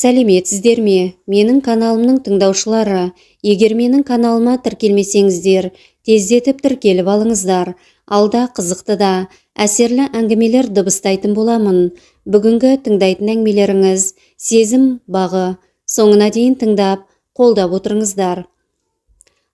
Сәлеметсіздер ме, менің каналымның тыңдаушылары! Егер менің каналыма тіркелмесеңіздер, тездетіп тіркеліп алыңыздар. Алда қызықты да әсерлі әңгімелер дыбыстайтын боламын. Бүгінгі тыңдайтын әңгімелеріңіз «Сезім бағы». Соңына дейін тыңдап, қолдап отырыңыздар.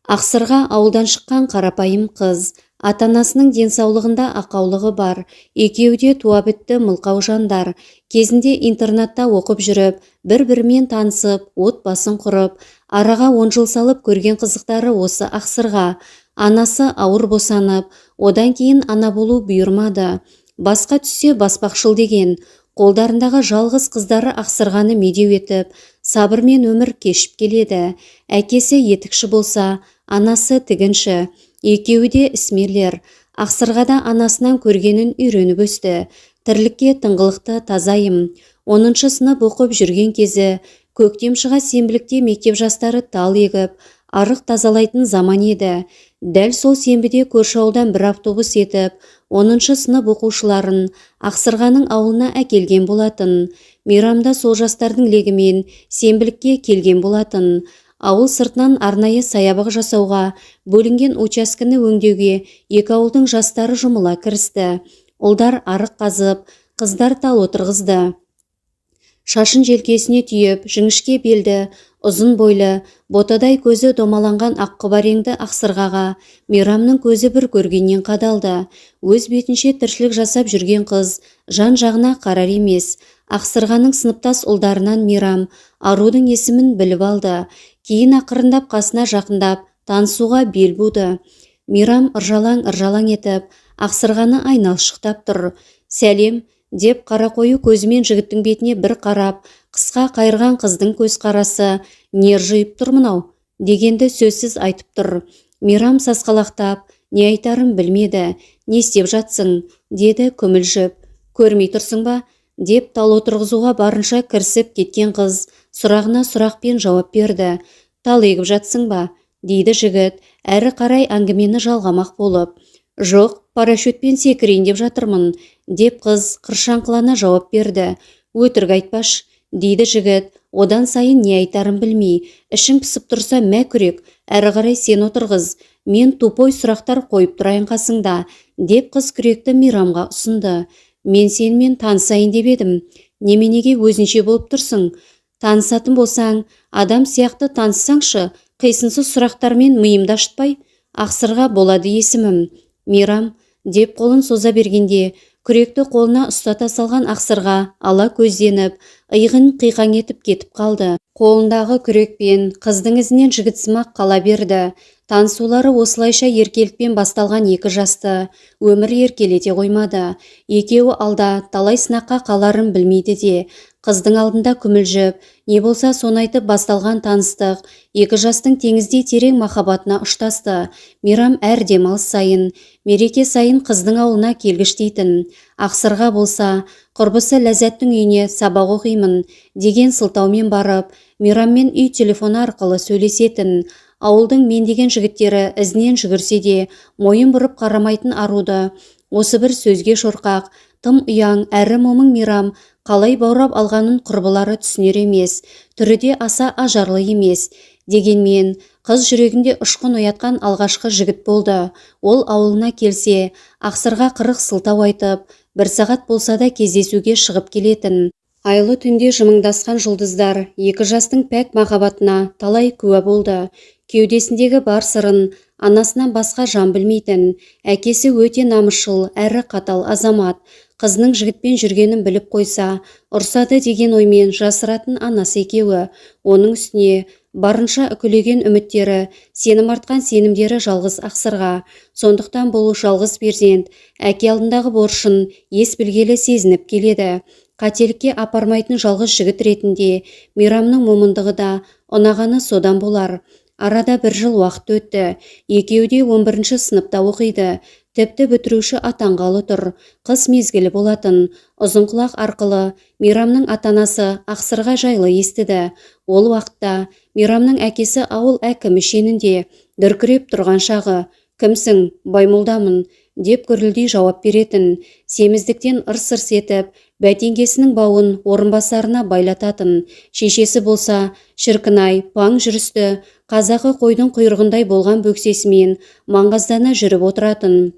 Ақсырға ауылдан шыққан қарапайым қыз. Ата-анасының денсаулығында ақаулығы бар. Екеуі де туа бітті мылқау жандар. Кезінде интернатта оқып жүріп, бір-бірімен танысып, отбасын құрып, араға 10 жыл салып көрген қызықтары осы Ақсырға. Анасы ауыр босанып, одан кейін ана болу бұйырмады. Басқа түссе баспақшыл деген. Қолдарындағы жалғыз қыздары Ақсырғаны медеу етіп, сабырмен өмір кешіп келеді. Әкесі етікші болса, анасы тігінші. Екеуі де ісмерлер. Ақсырғада анасынан көргенін үйреніп өсті. Тірлікке тыңғылықты тазайым. 10-шы сынып оқып жүрген кезі, көктем шыға сенбілікте мектеп жастары тал егіп, арық тазалайтын заман еді. Дәл сол сенбіде көрші ауылдан бір автобус етіп, 10-шы сынып оқушыларын Ақсырғаның ауылына әкелген болатын. Мейрамда сол жастардың легімен сенбілікке келген болатын. Ауыл сыртынан арнайы саябақ жасауға бөлінген учаскені өңдеуге екі ауылдың жастары жұмыла кірісті. Ұлдар арық қазып, қыздар тал отырғызды. Шашын желкесіне түйіп, жіңішке белді, ұзын бойлы, ботадай көзі домаланған аққұба реңді Ақсырғаға Мейрамның көзі бір көргеннен қадалды. Өз бетінше тіршілік жасап жүрген қыз жан-жағына қарар емес. Ақсырғаның сыныптас ұлдарынан Мейрам арудың есімін біліп алды. Кейін ақырындап қасына жақындап, танысуға бел буды. Мейрам ыржалаң-ыржалаң етіп, Ақсырғаны айналшықтап тұр. «Сәлем», деп қара қою көзімен жігіттің бетіне бір қарап, қысқа қайырған қыздың көз қарасы «Не ыржиып тұр мынау?» дегенді сөзсіз айтып тұр. Мейрам сасқалақтап, не айтарын білмеді. «Не істеп жатсың?» деді күмілжіп. «Көрмей тұрсың ба?» деп тал отырғызуға барынша кірісіп кеткен қыз сұрағына сұрақпен жауап берді. «Тал егіп жатсың ба?» дейді жігіт, әрі қарай әңгімені жалғамақ болып. «Жоқ, парашютпен секірейін деп жатырмын», деп қыз қыршаңқылана жауап берді. «Өтірік айтпашы», дейді жігіт, одан сайын не айтарын білмей. «Ішің пысып тұрса, мә күрек, әрі қарай сен отырғыз, мен тупой сұрақтар қойып тұрайын қасыңда», деп қыз күректі Мейрамға ұсынды. «Мен сенімен танысайын деп едім, неменеге өзінше болып тұрсың? Танысатын болсаң, адам сияқты таныссаңшы, қисынсыз сұрақтармен миымды ашытпай. Ақсырға болады есімім». «Мейрам», деп қолын соза бергенде, күректі қолына ұстата салған Ақсырға ала көзденіп, иығын қиқаң етіп кетіп қалды. Қолындағы күрекпен қыздың ізінен жігітсымақ қала берді. Танысулары осылайша еркелікпен басталған екі жасты өмір еркелете қоймады. Екеуі алда талай сынаққа қаларын білмейді де. Қыздың алдында күмілжіп, не болса соны айтып басталған таныстық екі жастың теңіздей терең махаббатына ұштасты. Мейрам әр демалыс сайын, мереке сайын қыздың ауылына келгіштейтін. Ақсырға болса, құрбысы Ләззаттың үйіне сабақ оқимын деген сылтаумен барып, Мейраммен үй телефоны арқылы сөйлесетін. Ауылдың мен деген жігіттері ізінен жүгірсе де, мойын бұрып қарамайтын аруды осы бір сөзге шорқақ, тым ұяң әрі момын Мейрам қалай баурап алғанын құрбылары түсінер емес. Түрі де аса ажарлы емес. Дегенмен қыз жүрегінде ұшқын оятқан алғашқы жігіт болды. Ол ауылына келсе, Ақсырға 40 сылтау айтып, бір сағат болса да кездесуге шығып келетін. Айлы түнде жымыңдасқан жұлдыздар екі жастың пәк махаббатына талай куә болды. Кеудесіндегі бар сырын анасынан басқа жан білмейтін. Әкесі өте намысшыл әрі қатал азамат. Қызының жігітпен жүргенін біліп қойса, ұрсады деген оймен жасыратын анасы екеуі. Оның үстіне барынша үкілеген үміттері, сенім артқан сенімдері жалғыз Ақсырға. Сондықтан бұл жалғыз перзент әке алдындағы борышын ес білгелі сезініп келеді. Қателікке апармайтын жалғыз жігіт ретінде Мейрамның момындығы да ұнағаны содан болар. Арада бір жыл уақыт өтті. Екеуі де 11 сыныпта оқиды. Тіпті бітіруші атанғалы тұр. Қыс мезгілі болатын. Ұзынқұлақ арқылы Мейрамның ата-анасы Ақсырға жайлы естіді. Ол уақытта Мейрамның әкесі ауыл әкімі шенінде дүркіреп тұрған шағы. «Кімсің?» «Баймолдамын», деп гүрілдей жауап беретін. Семіздіктен ырс-ырс етіп, Бәтеңкесінің бауын орынбасарына байлататын. Шешесі болса, шіркін-ай, паң жүрісті, қазақы қойдың құйрығындай болған бөксесімен маңғаздана жүріп отыратын.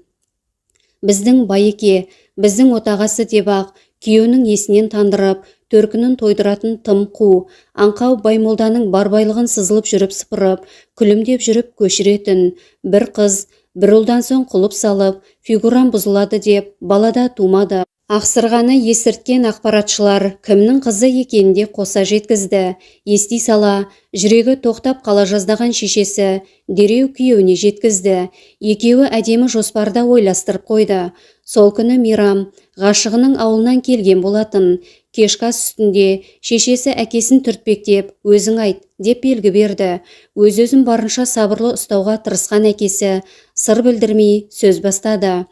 Біздің байеке, біздің отағасы деп-ақ күйеуінің есінен тандырып, төркінін тойдыратын тым қу, аңқау Баймолданың бар байлығын сызылып жүріп сыпырып, күлімдеп жүріп көшіретін. Бір қыз, бір ұлдан соң құлып салып, фигурам бұзылады деп балада тумады. Ақсырғаны естірткен ақпаратшылар кімнің қызы екенін де қоса жеткізді. Ести сала, жүрегі тоқтап қала жаздаған шешесі дереу күйеуіне жеткізді. Екеуі әдемі жоспарда ойластырып қойды. Сол күні Мейрам ғашығының ауылынан келген болатын. Кешкі ас үстінде шешесі әкесін түртпектеп, өзің айт, деп белгі берді. Өз-өзін барынша сабырлы ұстауға тырысқан әкесі сыр білдірмей сөз бастады.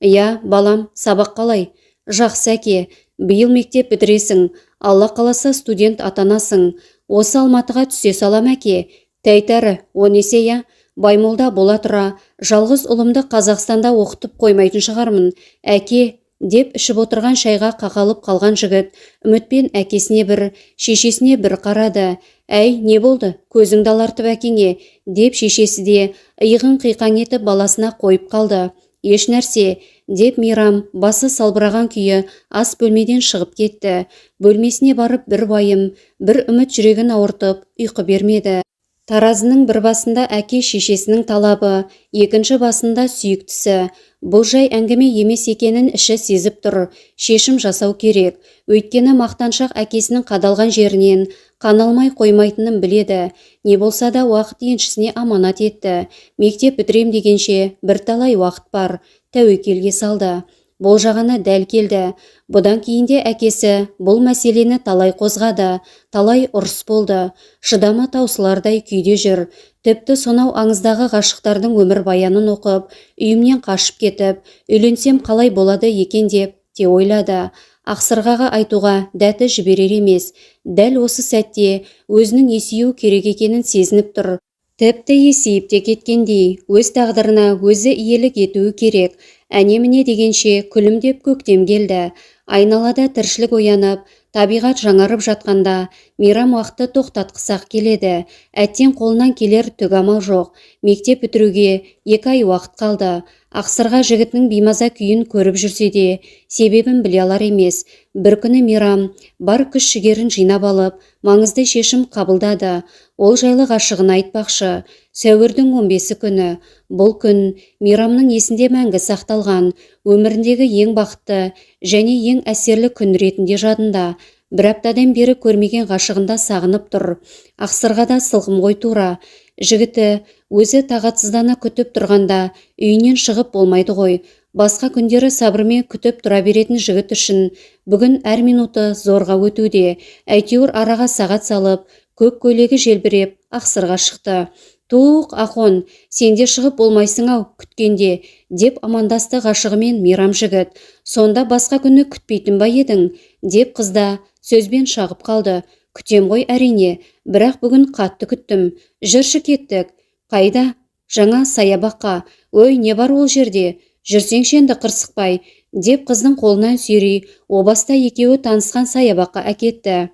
«Иә, балам, сабақ қалай?» «Жақсы, әке, биыл мектеп бітіресің, Алла қаласа студент атанасың. Осы Алматыға түсе салам, әке». «Тәйтәрі, о несе я? Баймолда бола тұра, жалғыз ұлымды Қазақстанда оқытып қоймайтын шығармын, әке», деп ішіп отырған шайға қақалып қалған жігіт үмітпен әкесіне бір, шешесіне бір қарады. «Әй, не болды, көзіңді алартып әкеңе?» деп шешесі де иығын қиқаң етіп баласына қойып қалды. «Еш нәрсе», деп Мейрам басы салбыраған күйі ас бөлмеден шығып кетті. Бөлмесіне барып бір уайым, бір үміт жүрегін ауыртып, ұйқы бермеді. Таразының бір басында әке шешесінің талабы, екінші басында сүйіктісі. Бұл жай әңгіме емес екенін іші сезіп тұр. Шешім жасау керек. Өйткені мақтаншақ әкесінің қадалған жерінен қаналмай қоймайтынын біледі. Не болса да уақыт еншісіне аманат етті. Мектеп бітірем дегенше бірталай уақыт бар. Тәуекелге салды. Болжағаны дәл келді. Бұдан кейін де әкесі бұл мәселені талай қозғады, талай ұрыс болды. Шыдамы таусылардай күйде жүр. Тіпті сонау аңыздағы ғашықтардың өмірбаянын оқып, үйімнен қашып кетіп, үйленсем қалай болады екен деп те ойлады. Ақсырғаға айтуға дәті жіберер емес. Дәл осы сәтте өзінің есею керек екенін сезініп тұр. Тіпті есейіп те кеткендей, өз тағдырына өзі иелік етуі керек. Әне-міне дегенше күлімдеп көктем келді. Айналада тіршілік оянып, табиғат жаңарып жатқанда Мейрам уақытты тоқтатқысы-ақ келеді. Әттең қолынан келер түк амал жоқ. Мектеп бітіруге 2 ай уақыт қалды. Ақсырға жігітінің беймаза күйін көріп жүрсе де, себебін біле алар емес. Бір күні Мейрам бар күш-жігерін жинап алып, маңызды шешім қабылдады. Ол жайлы ғашығына айтпақшы. Сәуірдің 15-і күні. Бұл күн Мейрамның есінде мәңгі сақталған, өміріндегі ең бақытты және ең әсерлі күн ретінде жадында. Бір аптадан бері көрмеген ғашығында сағынып тұр. Ақсырғада сылқым ғой тура. Жігіті өзі тағатсыздана күтіп тұрғанда үйінен шығып болмайды ғой. Басқа күндері сабырмен күтіп тұра беретін жігіт үшін бүгін әр минуты зорға өтуде. Әйтеуір араға сағат салып, көк көйлегі желбіреп Ақсырға шықты. «Туқ, Ахон, сен де шығып болмайсың-ау күткенде», деп амандасты ғашығымен Мейрам жігіт. «Сонда басқа күні күтпейтін ба едің?» деп қыз да сөзбен шағып қалды. «Күтем ғой әрине, бірақ бүгін қатты күттім. Жүрші кеттік». «Қайда?» «Жаңа саябаққа». «Ой, не бар ол жерде? Жүрсеңші енді қырсықпай», деп қыздың қолынан сүйрей, о баста екеуі танысқан саябаққа әкетті.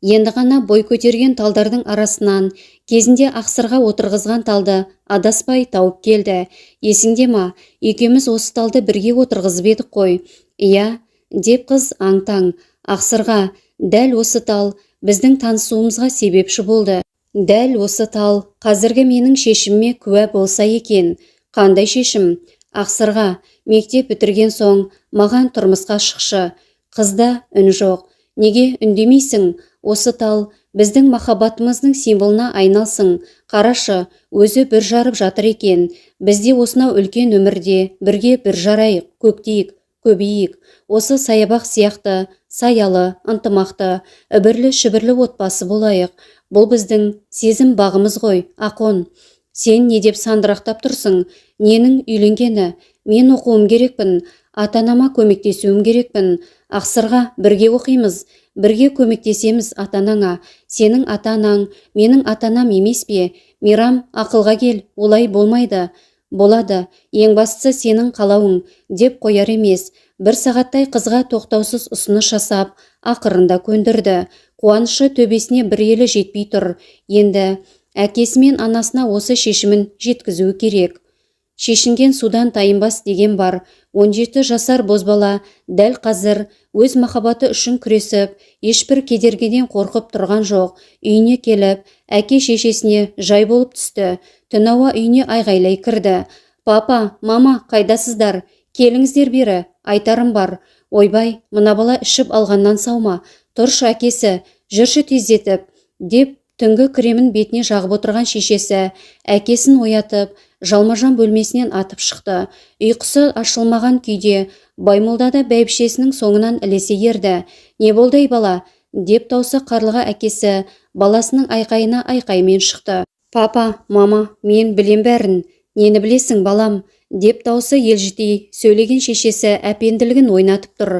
Енді ғана бой көтерген талдардың арасынан кезінде Ақсырға отырғызған талды адаспай тауып келді. «Есіңде ма, екеуміз осы талды бірге отырғызып едік қой?» «Иә», деп қыз аң-таң. «Ақсырға, дәл осы тал біздің танысуымызға себепші болды. Дәл осы тал қазіргі менің шешіміме куә болса екен». «Қандай шешім?» «Ақсырға, мектеп бітірген соң маған тұрмысқа шықшы». Қызда үн жоқ. «Неге үндемейсің? Осы тал біздің махаббатымыздың символына айналсын. Қарашы, өзі бүр жарып жатыр екен. Бізде осынау үлкен өмірде бірге бүр жарайық, көктейік, көбейік. Осы саябақ сияқты саялы, ынтымақты, үбірлі-шүбірлі отбасы болайық. Бұл біздің сезім бағымыз ғой, Ақон». «Сен не деп сандырақтап тұрсың? Ненің үйленгені? Мен оқуым керекпін, ата-анама көмектесуім керекпін». «Ақсырға, бірге оқимыз, бірге көмектесеміз ата-анаңа. Сенің ата-анаң менің ата-анам емес пе? Мейрам, ақылға кел, олай болмайды». «Болады, ең бастысы сенің қалауың», деп қояр емес. Бір сағаттай қызға тоқтаусыз ұсыныс жасап, ақырында көндірді. Қуанышы төбесіне бір елі жетпей тұр. Енді әкесі мен анасына осы шешімін жеткізуі керек. Шешінген судан тайынбас деген бар. 17 жасар бозбала дәл қазір өз махаббаты үшін күресіп, ешбір кедергіден қорқып тұрған жоқ. Үйіне келіп, әке шешесіне жай болып түсті. Түн ауа үйіне айғайлай кірді. «Папа, мама, қайдасыздар? Келіңіздер бері, айтарым бар». «Ойбай, мына бала ішіп алғаннан сау ма? Тұршы, әкесі, жүрші тездетіп», деп түнгі кремін бетіне жағып отырған шешесі әкесін оятып, жалма-жан бөлмесінен атып шықты. Ұйқысы ашылмаған күйде Баймолда да бәйбішесінің соңынан ілесе ерді. «Не болды, ей бала?» деп даусы қарлыға әкесі баласының айқайына айқаймен шықты. «Папа, мама, мен білем бәрін». «Нені білесің, балам?» деп даусы елжітей сөйлеген шешесі әпенділігін ойнатып тұр.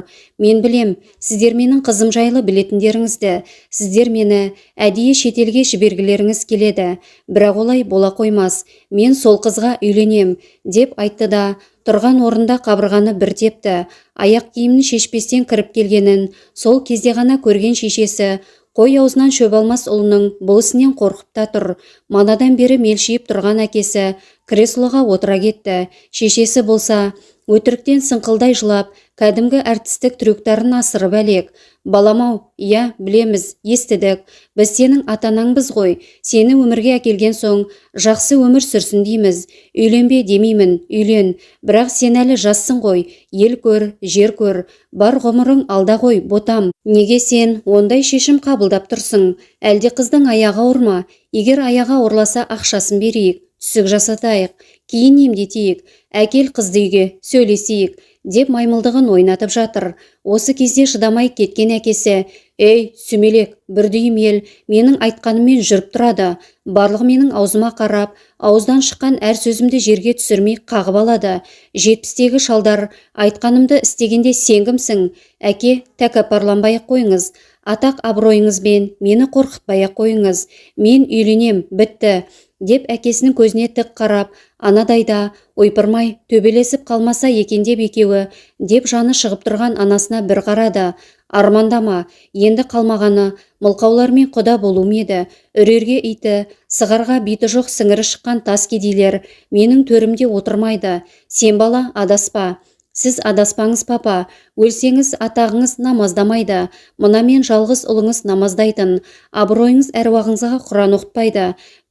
«Мен білем, сіздер менің қызым жайлы білетіндеріңізді. Сіздер мені әдейі шетелге жібергілеріңіз келеді. Бірақ олай бола қоймас. Мен сол қызға үйленем», деп айтты да тұрған орында қабырғаны бір тепті. Аяқ киімін шешпестен кіріп келгенін сол кезде ғана көрген шешесі қой аузынан шөп алмас ұлының бұл ісінен қорқып та тұр. Манадан бері мелшиіп тұрған әкесі креслоға отыра кетті. Шешесі болса, өтіріктен сыңқылдай жылап, кәдімгі әртістік трюктарын асырып әлек. «Балам-ау, иә, білеміз, естідік. Біз сенің ата-анаңбыз ғой. Сені өмірге әкелген соң, жақсы өмір сүрсін дейміз. Үйленбе демеймін, үйлен. Бірақ сен әлі жассың ғой. Ел көр, жер көр. Бар ғұмырың алда ғой, ботам. Неге сен ондай шешім қабылдап тұрсың? Әлде қыздың аяғы ауыр ма? Егер аяғы ауырласа, ақшасын берейік, түсік жасатайық, кейін емдетейік. Әкел қызды үйге, сөйлесейік», деп маймылдығын ойнатып жатыр. Осы кезде шыдамай кеткен әкесі: «Ей, сүмелек, бір дүйім ел менің айтқаныммен жүріп тұрады. Барлығы менің аузыма қарап, ауыздан шыққан әр сөзімді жерге түсірмей қағып алады. 70-тегі шалдар айтқанымды істегенде сен кімсің? Әке, тәкаппарланбай-ақ қойыңыз. Атақ абыройыңызбен мені қорқытпай-ақ қойыңыз. Мен үйленем, бітті», деп әкесінің көзіне тік қарап, анадайда ойпырмай төбелесіп қалмаса екен деп екеуі деп жаны шығып тұрған анасына бір қарады. «Армандама, енді қалмағаны мылқаулармен құда болуым еді. Үрерге иті, сығарға биті жоқ сіңірі шыққан тас кедейлер менің төрімде отырмайды. Сен, бала, адаспа». «Сіз адаспаңыз, папа. Өлсеңіз, атағыңыз намаздамайды. Мына мен жалғыз ұлыңыз намаздайтын. Абыройыңыз әруағыңызға құран оқытпайды.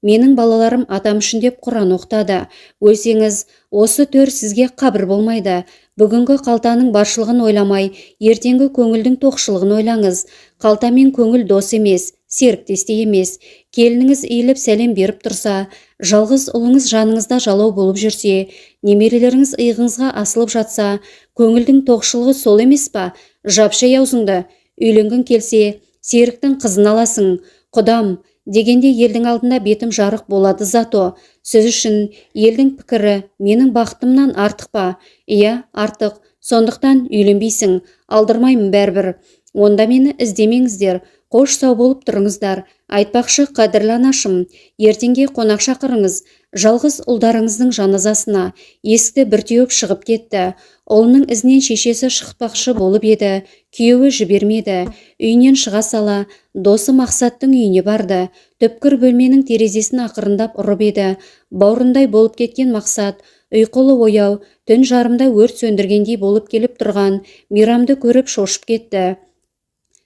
Менің балаларым атам үшін деп құран оқытады. Өлсеңіз, осы төр сізге қабір болмайды. Бүгінгі қалтаның баршылығын ойламай, ертеңгі көңілдің тоқшылығын ойлаңыз. Қалта мен көңіл дос емес, серіктес те емес. Келініңіз иіліп сәлем беріп тұрса, жалғыз ұлыңыз жаныңызда жалау болып жүрсе, немерелеріңіз иығыңызға асылып жатса, көңілдің тоқшылығы сол емес па? Жапшы аузыңды. Үйленгің келсе, Серіктің қызын аласың. Құдам дегенде елдің алдында бетім жарық болады зато. Сіз үшін елдің пікірі менің бақытымнан артық па? Иә, артық. Сондықтан үйленбейсің. Алдырмаймын бәрібір. Онда мені іздемеңіздер. Қош, сау болып тұрыңыздар. Айтпақшы, қадірлі анашым, ертеңге қонақ шақырыңыз. Жалғыз ұлдарыңыздың жаназасына». Есікті бір теуіп шығып кетті. Ұлының ізінен шешесі шықпақшы болып еді, күйеуі жібермеді. Үйінен шыға сала досы Мақсаттың үйіне барды. Түпкір бөлменің терезесін ақырындап ұрып еді, бауырындай болып кеткен Мақсат ұйқылы ояу түн жарымда өрт сөндіргендей болып келіп тұрған Мейрамды көріп шошып кетті.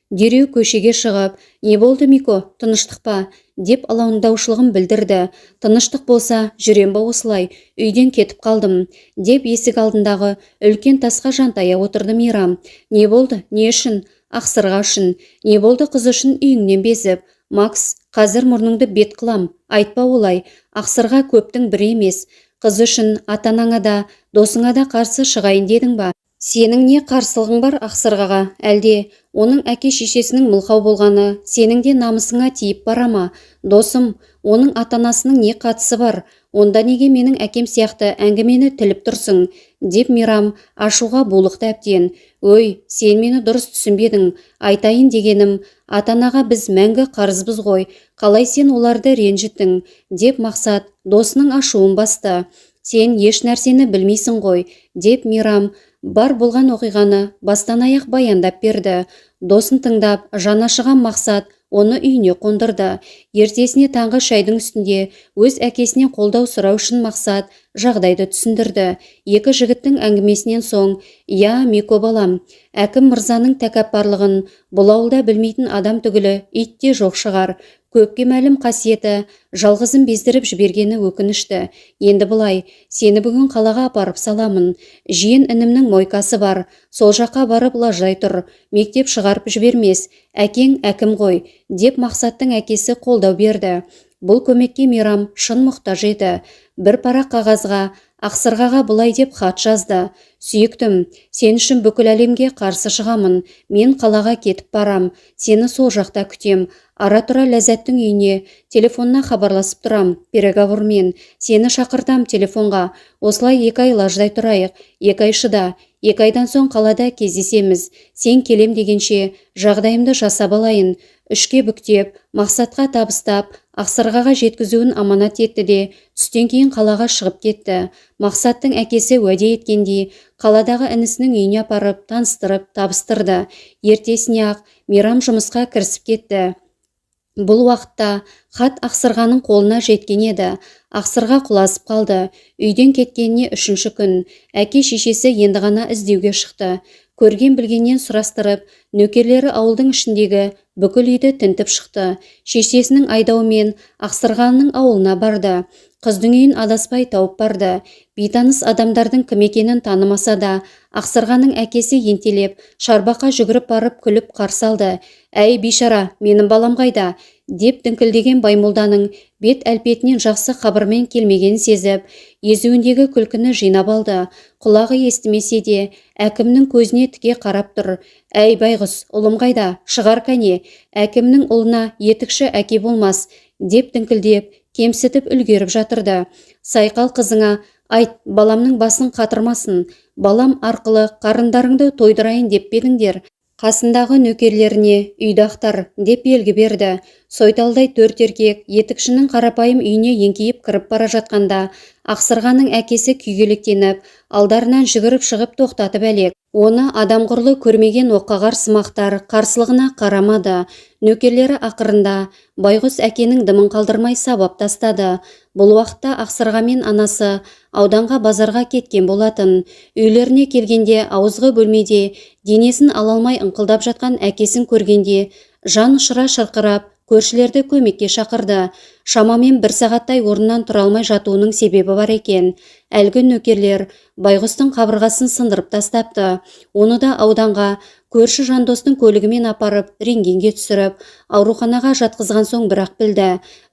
Дереу көшеге шығып, «Не болды, Мико, тыныштық па?» деп алаңдаушылығын білдірді. «Тыныштық болса, жүрем ба осылай? Үйден кетіп қалдым», деп есік алдындағы үлкен тасқа жантая отырды Мейрам. «Не болды? Не үшін?» «Ақсырға үшін». «Не болды қыз үшін үйіңнен безіп?» «Макс, қазір мұрныңды бет қылам, айтпа олай. Ақсырға көптің бірі емес. Қыз үшін ата-анаңа да, досыңа да қарсы шығайын дедің ба? Сенің не қарсылығың бар Ақсырғаға? Әлде оның әке-шешесінің мылқау болғаны сенің де намысыңа тиіп бара ма?» «Досым, оның ата-анасының не қатысы бар? Онда неге менің әкем сияқты әңгімені тіліп тұрсың?» деп Мейрам ашуға булықты әбден. «Өй, сен мені дұрыс түсінбедің. Айтайын дегенім, ата-анаға біз мәңгі қарызбыз ғой. Қалай сен оларды ренжіттің?» деп Мақсат досының ашуын басты. «Сен еш нәрсені білмейсің ғой», деп Мейрам Бар болған оқиғаны бастан аяқ баяндап берді. Досын тыңдап, жаны ашыған Мақсат оны үйіне қондырды. Ертесіне таңғы шайдың үстінде өз әкесінен қолдау сұрау үшін Мақсат жағдайды түсіндірді. Екі жігіттің әңгімесінен соң, «Я, Мико балам, әкім мырзаның тәкаппарлығын бұл ауылда білмейтін адам түгілі ит те жоқ шығар. Көпке мәлім қасиеті жалғызын бездіріп жібергені өкінішті. Енді былай, сені бүгін қалаға апарып саламын. Жиен інімнің мойкасы бар, сол жаққа барып лаждай тұр. Мектеп шығарып жібермес, әкең әкім ғой», деп Мақсаттың әкесі қолдау берді. Бұл көмекке Мейрам шын мұқтаж еді. Бір парақ қағазға Ақсырғаға былай деп хат жазды: «Сүйіктім, сен үшін бүкіл әлемге қарсы шығамын. Мен қалаға кетіп барам, сені сол жақта күтем. Ара-тұра Ләззаттың үйіне телефонына хабарласып тұрам, переговормен. Сені шақыртам телефонға. Осылай 2 ай лаждай тұрайық. 2 ай шыда. 2 айдан соң қалада кездесеміз. Сен келем дегенше жағдайымды жасап алайын». Үшке бүктеп, Мақсатқа табыстап, Ақсырғаға жеткізуін аманат етті де, түстен кейін қалаға шығып кетті. Мақсаттың әкесі уәде еткендей, қаладағы інісінің үйіне апарып, таныстырып, табыстырды. Ертесіне-ақ Мейрам жұмысқа кірісіп кетті. Бұл уақытта хат Ақсырғаның қолына жеткен еді. Ақсырға құлазып қалды. Үйден кеткеніне үшінші күн. Әке шешесі енді ғана іздеуге шықты. Көрген білгеннен сұрастырып, нөкерлері ауылдың ішіндегі бүкіл үйді тінтіп шықты. Шешесінің айдауымен Ақсырғаның ауылына барды. Қыздың үйін адаспай тауып барды. Бейтаныс адамдардың кім екенін танымаса да, Ақсырғаның әкесі ентелеп, шарбаққа жүгіріп барып, күліп қарсы алды. «Әй, бейшара, менің балам қайда?» деп діңкілдеген Баймолданың бет әлпетінен жақсы хабармен келмегенін сезіп, езуіндегі күлкіні жинап алды. Құлағы естімесе де, әкімнің көзіне тіке қарап тұр. «Әй, байғұс, ұлым қайда? Шығар кәне! Әкімнің ұлына етікші әке болмас!» деп діңкілдеп, кемсітіп үлгеріп жатырды. «Сайқал қызыңа айт, баламның басын қатырмасын. Балам арқылы қарындарыңды тойдырайын деп пе едіңдер?» Қасындағы нөкерлеріне «Үйді ақтар» деп белгі берді. Сойtalдай төрт еркек етікшінің қарапайым үйіне еңкейіп кіріп бара жатқанда, Ақсырғаның әкесі күйгелектеніп, алдарынан жүгіріп шығып, тоқтатып әлек. Оны адам құрлы көрмеген оққағар сымақтар қарсылығына қарамады. Нөкерлері ақырында байғұс әкенің дымын қалдырмай сабап тастады. Бұл уақытта Ақсырға мен анасы ауданға базарға кеткен болатын. Үйлеріне келгенде ауызғы бөлмеде денесін ала алмай ыңқылдап жатқан әкесін көргенде, жан ұшыра шырқырап, көршілерді көмекке шақырды. Шамамен бір сағаттай орнынан тұра алмай жатуының себебі бар екен. Әлгі нөкерлер байғұстың қабырғасын сындырып тастапты. Оны да ауданға көрші Жандостың көлігімен апарып, рентгенге түсіріп, ауруханаға жатқызған соң бірақ білді.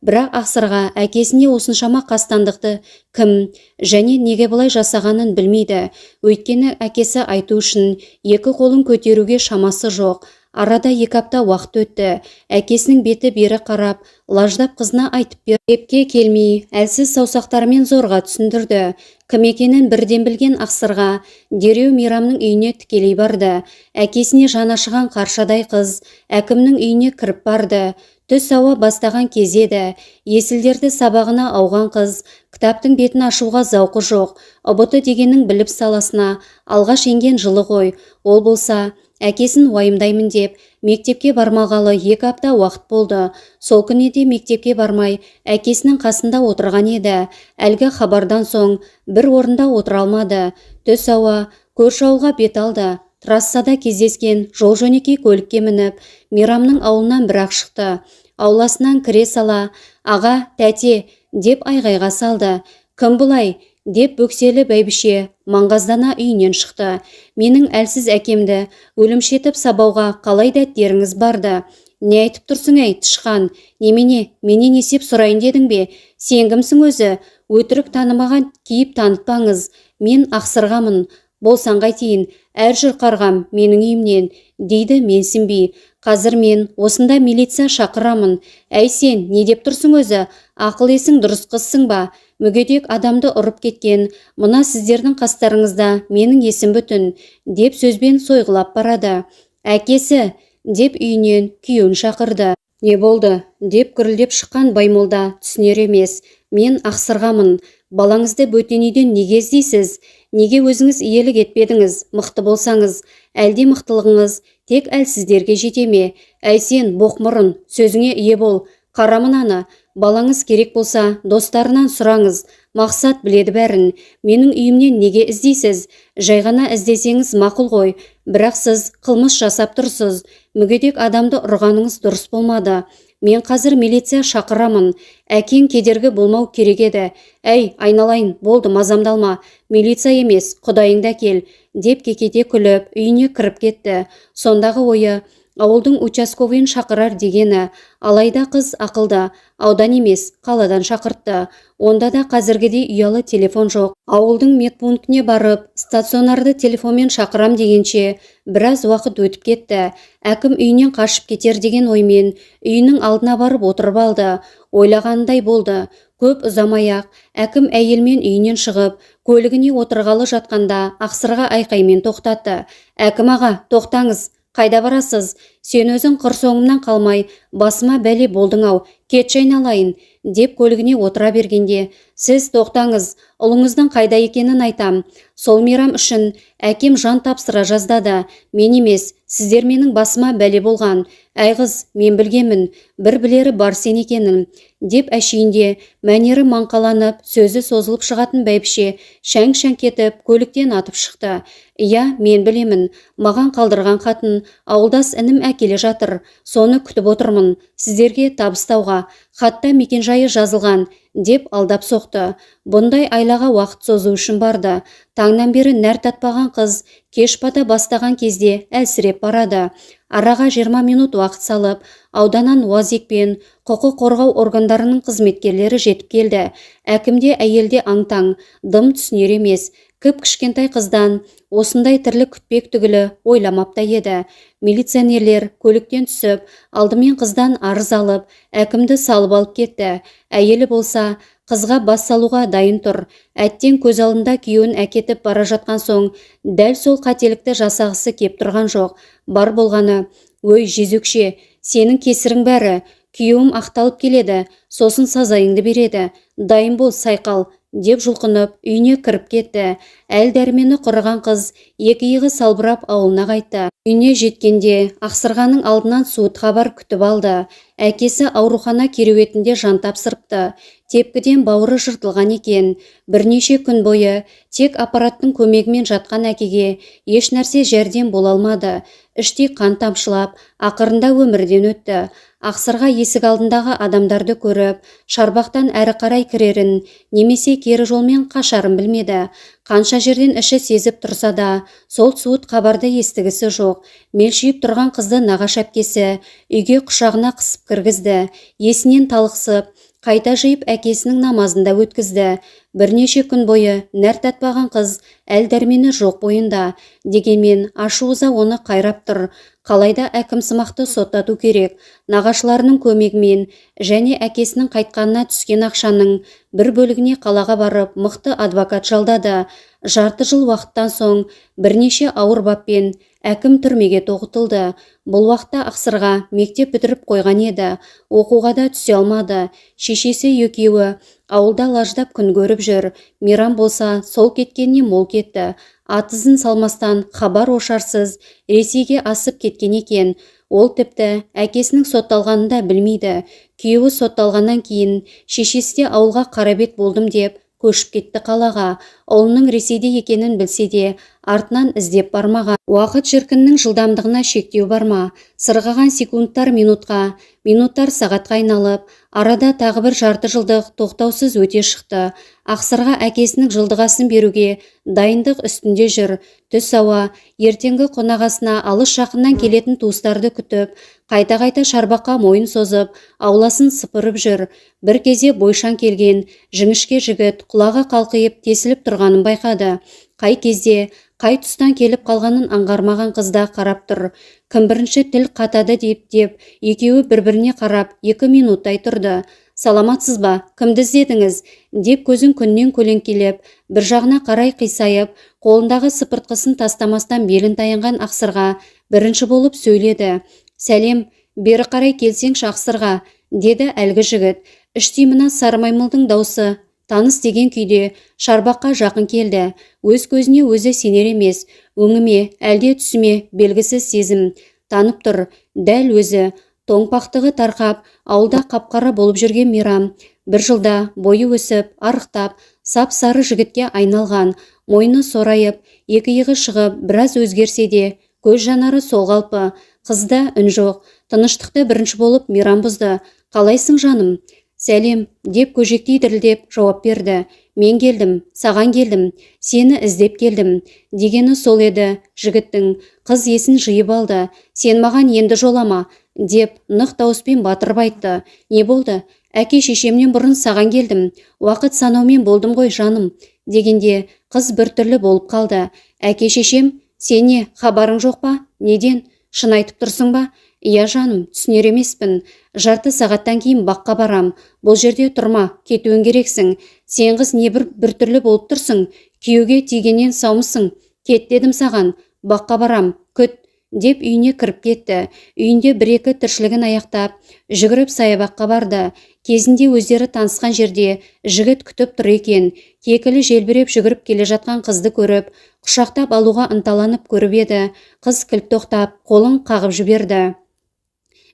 Бірақ Ақсырға әкесіне осыншама қастандықты кім және неге бұлай жасағанын білмейді. Өйткені әкесі айту үшін екі қолын көтеруге шамасы жоқ. Арада 2 апта уақыт өтті. Әкесінің беті бері қарап, лаждап қызына айтып бер. Депке келмей, әлсіз саусақтарымен зорға түсіндірді. Кім екенін бірден білген Ақсырға дереу Мейрамның үйіне тікелей барды. Әкесіне жаны ашыған қаршадай қыз әкімнің үйіне кіріп барды. Түс ауа бастаған кез еді. Есілдерді сабағына ауған қыз кітаптың бетін ашуға зауқы жоқ. ҰБТ дегеннің білім саласына алғаш енген жылы ғой. Ол болса, әкесін уайымдаймын деп, мектепке бармағалы 2 апта уақыт болды. Сол күні де мектепке бармай, әкесінің қасында отырған еді. Әлгі хабардан соң бір орында отыра алмады. Түс ауа көрші ауылға бет алды. Трассада кездескен жол жөнекей көлікке мініп, Мейрамның ауылынан бір-ақ шықты. Ауласынан кіре сала, «Аға, тәте!» деп айғайға салды. «Кім бұлай?» деп бөкселі бәйбіше маңғаздана үйінен шықты. «Менің әлсіз әкемді өлімші етіп сабауға қалай дәттеріңіз барды? Не айтып тұрсың, әй, тышқан? Немене, менен есеп сұрайын дедің бе? Сен кімсің өзі? Өтірік танымаған кейіп танытпаңыз. Мен Ақсырғамын. Болсаң қайтейін, әр жүр қарғам менің үйімнен», дейді менсінбей. «Қазір мен осында милиция шақырамын. Әй, сен не деп тұрсың өзі? Ақыл есің дұрыс қызсың ба? Мүгедек адамды ұрып кеткен мына сіздердің қастарыңызда менің есім бүтін», деп сөзбен сойғылап барады. «Әкесі!» деп үйінен күйеуін шақырды. «Не болды?» деп гүрілдеп шыққан Баймолда түсінер емес. «Мен Ақсырғамын. Балаңызды бөтен үйден неге іздейсіз? Неге өзіңіз иелік етпедіңіз? Мықты болсаңыз, әлде мықтылығыңыз тек әлсіздерге жете ме? Әй сен, боқмұрын, сөзіңе ие бол. Қара мынаны, балаңыз керек болса, достарынан сұраңыз. Мақсат біледі бәрін. Менің үйімнен неге іздейсіз? Жай ғана іздесеңіз мақұл ғой, бірақ сіз қылмыс жасап тұрсыз. Мүгедек адамды ұрғаныңыз дұрыс болмады. Мен қазір милиция шақырамын. Әкең кедергі болмау керек еді. Әй, айналайын, болды, мазамды алма. Милиция емес, құдайыңды әкел, деп кекете күліп, үйіне кіріп кетті. Сондағы ойы ауылдың участковыйын шақырар дегені. Алайда қыз ақылды, аудан емес, қаладан шақыртты. Онда да қазіргідей ұялы телефон жоқ. Ауылдың медпунктіне барып, стационарды телефонмен шақырам дегенше, біраз уақыт өтіп кетті. Әкім үйінен қашып кетер деген оймен үйінің алдына барып отырып алды. Ойлағанындай болды. Көп ұзамай-ақ әкім әйелмен үйінен шығып, көлігіне отырғалы жатқанда Ақсырға айқаймен тоқтатты. Әкім аға, тоқтаңыз! Қайда барасыз? Сен өзің қыр соңымнан қалмай, басыма бәле болдың-ау, кетші айналайын, деп көлігіне отыра бергенде, сіз тоқтаңыз, ұлыңыздың қайда екенін айтам. Сол Мейрам үшін әкем жан тапсыра жаздады. Мен емес, сіздер менің басыма бәле болған. Әй қыз, мен білгенмін, бір білері бар сен екенін, деп әшейінде мәнері маңқаланып, сөзі созылып шығатын бәйбіше шәң-шәң кетіп, көліктен атып шықты. Иә, мен білемін, маған қалдырған хатын ауылдас інім әкеле жатыр, соны күтіп отырмын, сіздерге табыстауға, хатта мекенжайы жазылған, деп алдап соқты. Бұндай айлаға уақыт созу үшін барды. Таңнан бері нәр татпаған қыз кеш бата бастаған кезде әлсіреп барады. Араға 20 минут уақыт салып, ауданнан УАЗик пен құқық қорғау органдарының қызметкерлері жетіп келді. Әкімде әйелде аң-таң, дым түсінер емес. Кіп-кішкентай қыздан осындай тірлік күтпек түгілі ойламап та еді. Милиционерлер көліктен түсіп, алдымен қыздан арыз алып, әкімді салып алып кетті. Әйелі болса, қызға бас салуға дайын тұр. Әттең көз алдында күйеуін әкетіп бара жатқан соң, дәл сол қателікті жасағысы кеп тұрған жоқ. Бар болғаны, өй жезөкше, сенің кесірің бәрі, күйеуім ақталып келеді, сосын сазайыңды береді, дайын бол сайқал, деп жұлқынып үйіне кіріп кетті. Әл дәрмені құрыған қыз екі иығы салбырап ауылына қайтты. Үйіне жеткенде Ақсырғаның алдынан суыт хабар күтіп алды. Әкесі аурухана кереуетінде жан тапсырыпты. Тепкіден бауыры жыртылған екен. Бірнеше күн бойы тек аппараттың көмегімен жатқан әкеге еш нәрсе жәрдем бола алмады. Іштей қан тамшылап, ақырында өмірден өтті. Ақсырға есік алдындағы адамдарды көріп, шарбақтан әрі қарай кірерін немесе кері жолмен қашарын білмеді. Қанша жерден іші сезіп тұрса да, сол суыт хабарды естігісі жоқ. Мелшиіп тұрған қызды нағашы әпкесі үйге құшағына қысып кіргізді. Есінен талықсып, қайта жиып әкесінің намазында өткізді. Бірнеше күн бойы нәр татпаған қыз әл дәрмені жоқ бойында. Дегенмен ашу-ыза оны қайрап тұр. Қалайда әкімсымақты соттату керек. Нағашыларының көмегімен және әкесінің қайтқанына түскен ақшаның бір бөлігіне қалаға барып мықты адвокат жалдады. Жарты жыл уақыттан соң бірнеше ауыр баппен әкім түрмеге тоғытылды. Бұл уақытта Ақсырға мектеп бітіріп қойған еді. Оқуға да түсе алмады. Шешесі екеуі ауылда лаждап күн көріп жүр. Мейрам болса, сол кеткеніне мол кетті. Атызын салмастан хабар ошарсыз Ресейге асып кеткен екен. Ол тіпті әкесінің сотталғанын да білмейді. Күйеуі сотталғаннан кейін шешесі де ауылға қарабет болдым деп көшіп кетті қалаға. Ұлының Ресейде екенін білсе де, артынан іздеп бармаған. Уақыт шіркіннің жылдамдығына шектеу бар ма? Сырғыған секундтар минутқа, минуттар сағатқа айналып, арада тағы бір жарты жылдық тоқтаусыз өте шықты. Ақсырға әкесінің жылдығасын беруге дайындық үстінде жүр. Түс ауа ертеңгі қонағасына алыс жақыннан келетін туыстарды күтіп, қайта-қайта шарбаққа мойын созып, ауласын сыпырып жүр. Бір кезде бойшаң келген жіңішке жігіт құлағы қалқиып тесіліп тұрғанын байқады. Қай кезде, қай тұстан келіп қалғанын аңғармаған қыз да қарап тұр. Кім бірінші тіл қатады деп екеуі бір-біріне қарап 2 минуттай тұрды. Саламатсыз ба? Кімді іздедіңіз? Деп көзін күннен көлеңкелеп, бір жағына қарай қисайып, қолындағы сыпыртқысын тастамастан белін таянған Ақсырға бірінші болып сөйледі. Сәлем, бері қарай келсеңші Ақсырға, деді әлгі жігіт. Іштей мына сары маймылдың даусы Таныс деген күйде шарбаққа жақын келді. Өз көзіне өзі сенер емес. Өңіме, әлде түсіме белгісіз сезім танып тұр. Дәл өзі. Тоңпақтығы тарқап, ауылда қап-қара болып жүрген Мейрам бір жылда бойы өсіп, арықтап, сап-сары жігітке айналған. Мойны сорайып, екі иығы шығып, біраз өзгерсе де, көз жанары сол қалпы. Қызда үн жоқ. Тыныштықты бірінші болып Мейрам бұзды. Қалайсың, жаным? Сәлем, деп көжектей дірілдеп жауап берді. Мен келдім, саған келдім, сені іздеп келдім. Дегені сол еді жігіттің. Қыз есін жиып алды. Сен маған енді жолама, деп нық дауыспен батырып айтты. Не болды? Әке шешемнен бұрын саған келдім. Уақыт санаумен болдым ғой, жаным. Дегенде қыз біртүрлі болып қалды. Әке шешем, сен не, хабарың жоқ па? Неден? Шын айтып тұрсың ба? Иә, жаным, түсінер емеспін. Жарты сағаттан кейін баққа барам. Бұл жерде тұрма, кетуің керексің. Сен қыз не бір біртүрлі болып тұрсың? Күйеуге тигеннен саумысың? Кет дедім саған. Баққа барам, күт, деп үйіне кіріп кетті. Үйінде бір-екі тіршілігін аяқтап, жүгіріп саябаққа барды. Кезінде өздері танысқан жерде жігіт күтіп тұр екен. Кекілі желбіреп жүгіріп келе жатқан қызды көріп, құшақтап алуға ынталанып көріп еді. Қыз кілт тоқтап, қолын қағып жіберді.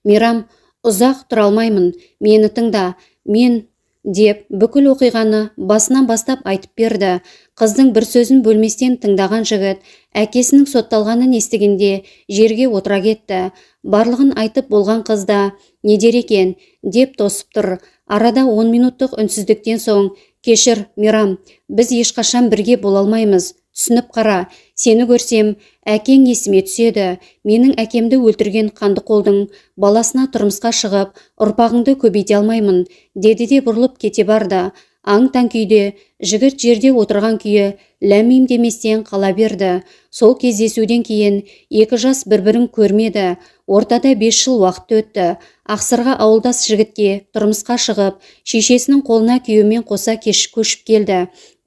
Мейрам, ұзақ тұра алмаймын, мені тыңда, мен деп бүкіл оқиғаны басынан бастап айтып берді. Қыздың бір сөзін бөлместен тыңдаған жігіт әкесінің сотталғанын естігенде жерге отыра кетті. Барлығын айтып болған қыз да не дер екен деп тосып тұр. Арада 10 минуттық үнсіздіктен соң, кешір, Мейрам, біз ешқашан бірге бола алмаймыз. Түсініп қара, сені көрсем, әкең есіме түседі. Менің әкемді өлтірген қанды қолдың баласына тұрмысқа шығып, ұрпағыңды көбейте алмаймын, деді де бұрылып кете барды. Аң-таң күйде жігіт жерде отырған күйі ләм-мим деместен қала берді. Сол кездесуден кейін екі жас бір-бірін көрмеді. Ортада 5 жыл уақыт өтті. Ақсырға ауылдас жігітке тұрмысқа шығып, шешесінің қолына күйеуімен қоса кеш көшіп келді.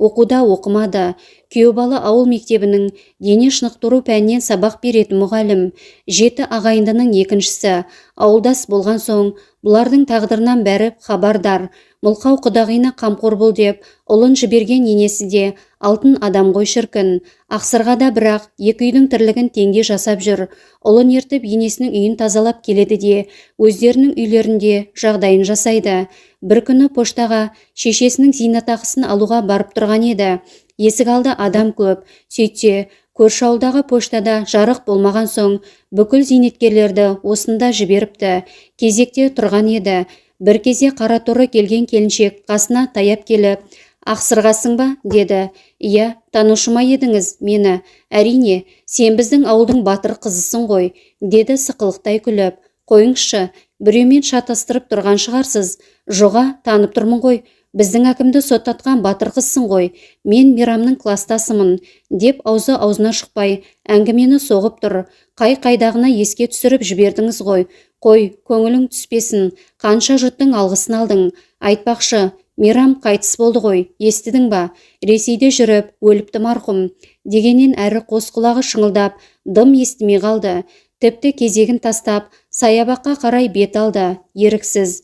Оқуда оқымады. Күйеу бала ауыл мектебінің дене шынықтыру пәнінен сабақ беретін мұғалім. Жеті ағайындының екіншісі. Ауылдас болған соң, бұлардың тағдырынан бәрі хабардар. Мылқау құдағиына қамқор бол деп, ұлын жіберген енесі де алтын адам ғой шіркін. Ақсырғада бірақ екі үйдің тірлігін теңде жасап жүр. Ұлын ертіп енесінің үйін тазалап келеді де, өздерінің үйлерінде жағдайын жасайды. Бір күні поштаға шешесінің зейнетақысын алуға барып тұрған еді. Есік алды адам көп. Сөйтсе, көрші ауылдағы поштада жарық болмаған соң, бүкіл зейнеткерлерді осында жіберіпті. Кезекте тұрған еді. Бір кезде қара торы келген келіншек қасына таяп келіп, Ақсырғасың ба? деді. Иә, танушы ма едіңіз мені? Әрине, сен біздің ауылдың батыр қызысың ғой, деді сықылықтай күліп. Қойыңызшы, біреумен шатастырып тұрған шығарсыз. Жоға, танып тұрмын ғой. Біздің әкімді соттатқан батыр қызсың ғой. Мен Мейрамның кластасымын, деп аузы аузына шықпай әңгімені соғып тұр. Қай-қайдағына еске түсіріп жібердіңіз ғой. Қой, көңілің түспесін, қанша жұрттың алғысын алдың. Айтпақшы, Мейрам қайтыс болды ғой, естідің ба? Ресейде жүріп, өліпті марқұм. Дегеннен әрі қос құлағы шыңылдап, дым естімей қалды. Тіпті кезегін тастап, саябаққа қарай бет алды, еріксіз.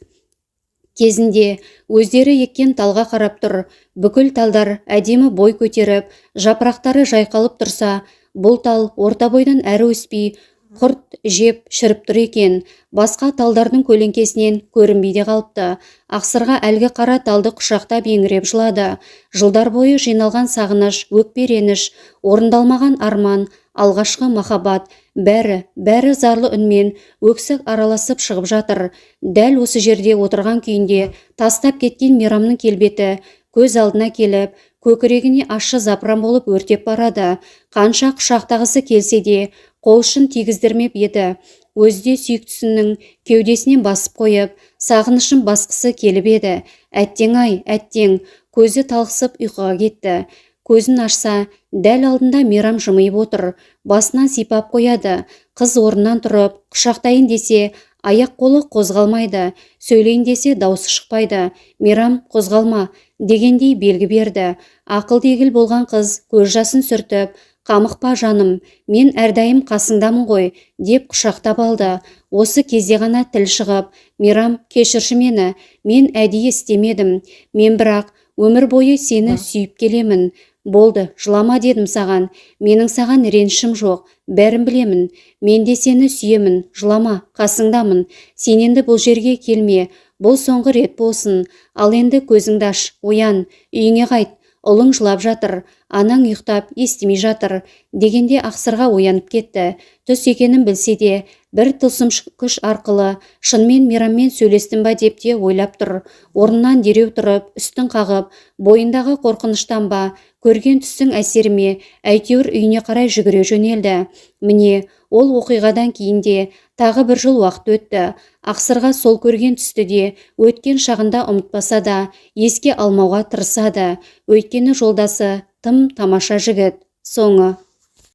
Кезінде өздері еккен талға қарап тұр. Бүкіл талдар әдемі бой көтеріп, жапырақтары жайқалып тұрса, бұл тал орта бойдан әрі өспей, құрт жеп шіріп тұр екен. Басқа талдардың көлеңкесінен көрінбей де қалыпты. Ақсырға әлгі қара талды құшақтап еңіреп жылады. Жылдар бойы жиналған сағыныш, өкпе реніш, орындалмаған арман, алғашқы махаббат, бәрі, бәрі зарлы үнмен өксік араласып шығып жатыр. Дәл осы жерде отырған күйінде тастап кеткен Мейрамның келбеті көз алдына келіп, көкірегіне ащы запыран болып өртеп барады. Қанша құшақтағысы келсе де, қол ұшын тигіздірмеп еді. Өзі де сүйіктісінің кеудесінен басып қойып, сағынышын басқысы келіп еді. Әттең-ай, әттең, көзі талықсып ұйқыға кетті. Көзін ашса, дәл алдында Мейрам жымиып отыр. Басынан сипап қояды. Қыз орнынан тұрып, құшақтайын десе, аяқ қолы қозғалмайды. Сөйлейін десе, даусы шықпайды. Мейрам, қозғалма дегендей белгі берді. Ақыл дегіл болған қыз көз жасын сүртіп, қамықпа жаным, мен әрдайым қасыңдамын ғой, деп құшақтап алды. Осы кезде ғана тіл шығып, Мейрам, кешірші мені, мен әдейі істемедім. Мен бірақ Өмір бойы сені сүйіп келемін. Болды, жылама дедім саған. Менің саған ренішім жоқ, бәрін білемін. Мен де сені сүйемін, жылама, қасыңдамын. Сен енді бұл жерге келме, бұл соңғы рет болсын. Ал енді көзіңді аш, оян, үйіңе қайт. Ұлың жылап жатыр, анаң ұйықтап естімей жатыр дегенде Ақсырға оянып кетті. Түс екенін білсе де, бір тылсым күш арқылы шынымен Мейраммен сөйлестім ба деп те ойлап тұр. Орнынан дереу тұрып, үстін қағып, бойындағы қорқыныштан ба, көрген түстің әсері ме, әйтеуір үйіне қарай жүгіре жөнелді. Міне, ол оқиғадан кейін де тағы бір жыл уақыт өтті. Ақсырға сол көрген түсті де өткен шағында ұмытпаса да, еске алмауға тырысады. Өйткені жолдасы тым тамаша жігіт. Соңы.